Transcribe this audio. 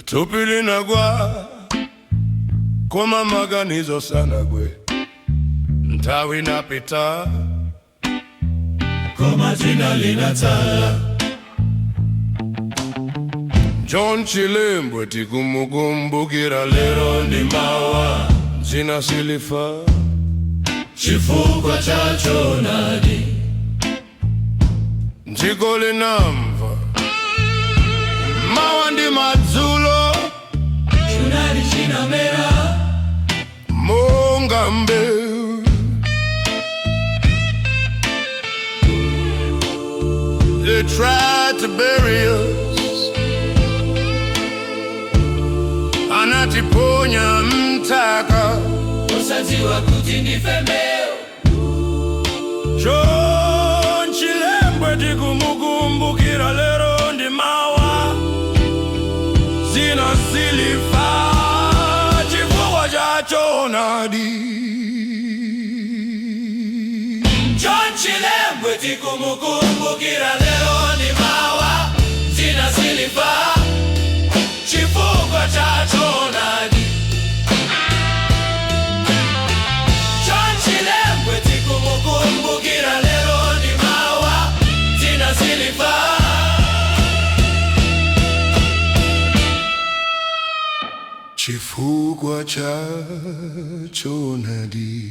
Thupi linagwa, koma maganizo sanagwe. Nthawi inapita, koma dzina linatsala. John Chilembwe tikumukumbukira lero ndi mawa. Dzina silifa chifukwa cha choonadi. Dziko linamva mmawa ndi madzulo. Choonadi chinamera monga mbewu. They tried to bury us, anatiponya m'nthaka. Osadziwa kuti ndife mbewu. John Chilembwe tikumukumbukira lero ndi mawa. Dzina silifa chifukwa cha choonadi. John Chilembwe tikumukumbukira lero ndi mawa. Dzina silifa chifukwa cha choonadi. John Chilembwe tikumukumbukira lero ndi mawa. Dzina silifa chifukwa cha choonadi.